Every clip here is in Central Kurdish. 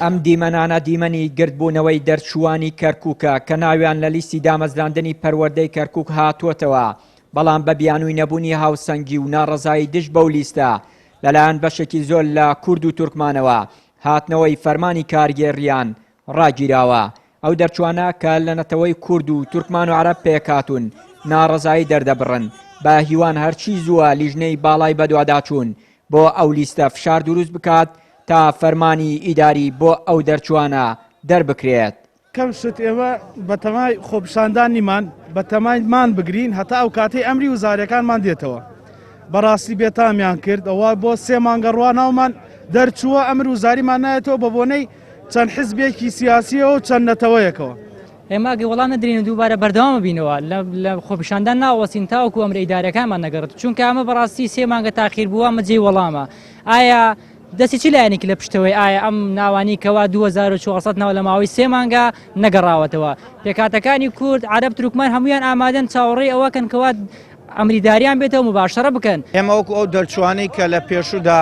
ئەم دیمەنانە دیمەنی گردبوونەوەی دەرچووانی کەرکووکە کە ناویان لە لیستی دامەزراندنی پەروەردەی کەرکووک هاتووەتەوە، بەڵام بە بیانووی نەبوونی هاوسەنگی و ناڕەزایی دژ بەو لیستە لەلایەن بەشێکی زۆر لە کورد و تورکمانەوە هاتنەوەی فەرمانی کارگێڕییان ڕاگیراوە. ئەو دەرچووانە کە لە نەتەوەی کورد و تورکمان و عەرەب پێکهاتوون ناڕەزایی دەردەبڕن، بە هیوان هەرچی زووە لیژنەی باڵای بەدواداچوون بۆ ئەو لیستە فشار دروست بکات تا فەرمانی ئیداری بۆ ئەو دەرچووانە دەربکرێت. کەم شت ئێمە بەتەمای خۆپیشاندان نیمان، بەتەماین مان بگرین هەتا ئەو کاتەی ئەمری وزاریەکانمان دێتەوە. بەڕاستی بێتامیان کرد، ئەوە بۆ سێ مانگە ڕوا ناومان دەرچووە، ئەمر وزاریمان نایەتەوە بە بۆنەی چەند حزبێکی سیاسیەوە و چەند نەتەوەیەکەوە. ئێمە ئەگەر وەڵام نەدرێین و دووبارە بەردەوام بینەوە لە خۆپیشاندان ناوەستین تاوەکو ئەمرە ئیدارەکانمان نەگەڕێت، چونکە ئەمە بەڕاستی سێ مانگە تاخیر بووە، ئەمە جێی وەڵامە. ئایا دەستی چ لایەنێکی لە پشتەوەی ئایا ئەم ناوانی کەوا 2400 ناو لە ماوەی سێ مانگا نەگەڕاوەتەوە پێکاتەکانی کورد عەرەب تورکمان هەمویان ئامادەن چاوەڕێی ئەوەکەن کەوا ئەمریداریان بێتەوە مباشەرە بکەن. ئێمە وەکو ئەو دەرچوانەی کە لە پێشوودا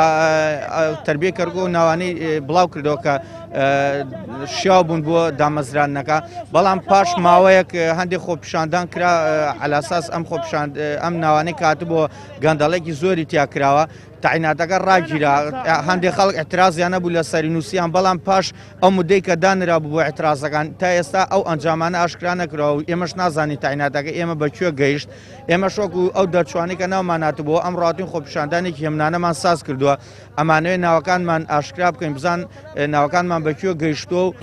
تەربیەی کەرکوک ئەو ناوانەی بڵاو کردەوە کە شیاو بوون بۆ دامەزراندنەکە، بەڵام پاش ماوەیەک هەندێک خۆپیشاندان کرا عەلاساس ئەم خۆپیشاند ئەم ناوانەی کە هاتبووە گەندەڵێکی زۆری تیا کراوە تەعیناتەکە ڕاگیرا هەندێک خەڵک اعترازیان نەبوو لە سەری نووسیان بەڵام پاش ئەو مدەی کە دانرابوو بۆ اعترازەکان تا ئێستا ئەو ئەنجامانە ئاشکرا نەکراوە و ئێمەش نازانین تەعیناتەکە ئێمە بە کوێ گەیشت ئێمەش وەکو ئەو دەرچوانەی کە ناومان هاتبووە ئەمڕۆ هاتوین خۆپیشاندانێکی هێمنانەمان ساز کردووە ئەمانەوێت ناوەکانمان ئاشکرا بکەین بزان ناوەکانمان بە کوێ گەیشتووە و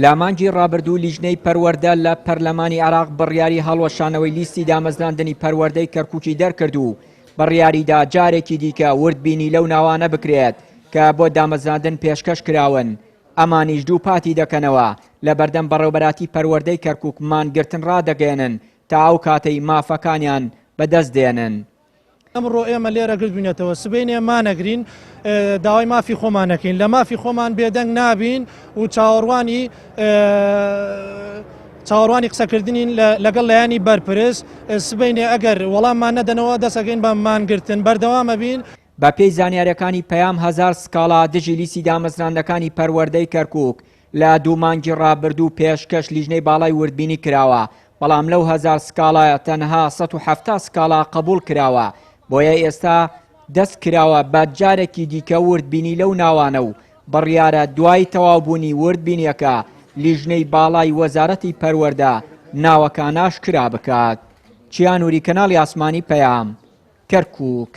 لە مانگی ڕابردوو لیژنەی پەروەردە لە پەرلەمانی عێراق بڕیاری هەڵوەشانەوەی لیستی دامەزراندنی پەروەردەی کەرکوکی دەرکرد و بڕیاریدا جارێکی دیکە وردبینی لەو ناوانە بکرێت کە بۆ دامەزراندن پێشکەش کراون، ئەمانیش دووپاتی دەکەنەوە لەبەردەم بەڕێوبەراتی پەروەردەی کەرکوک مانگرتن ڕادەگەیەنن تا ئەو کاتەی مافەکانیان بەدەست دێنن. ئەمڕۆ ئێمە لێرە گردبووینەتەوە، سبەینێ مانەگرین، داوای مافی خۆمان ئەکەین، لە مافی خۆمان بێدەنگ نابین و چاوەڕوانی چاوەڕوانی قسەکردنین لەگەڵ لایەنی بەرپرس، سبەینێ ئەگەر وەڵاممان نەدەنەوە دەستەکەین بە مانگرتن، بەردەوام ئەبین. بەپێی زانیارییەکانی پەیام هەزار سکاڵا دژی لیستی دامەزراندنەکانی پەروەردەی کەرکوک لە دوو مانگی ڕابردوو پێشکەش لیژنەی باڵای وردبینی کراوە، بەڵام لەو هەزار سکاڵایە تەنها 170 سکاڵا قبوڵ کراوە، بۆیە ئێستا دەست کراوە بە جارێکی دیکە وردبینی لەو ناوانە و بڕیارە دوای تەواوبوونی وردبینیەکە لیژنەی باڵای وەزارەتی پەروەردە ناوەکان ئاشکرا بکات. چیا نوری کەناڵی ئاسمانی پەیام، کەرکوک.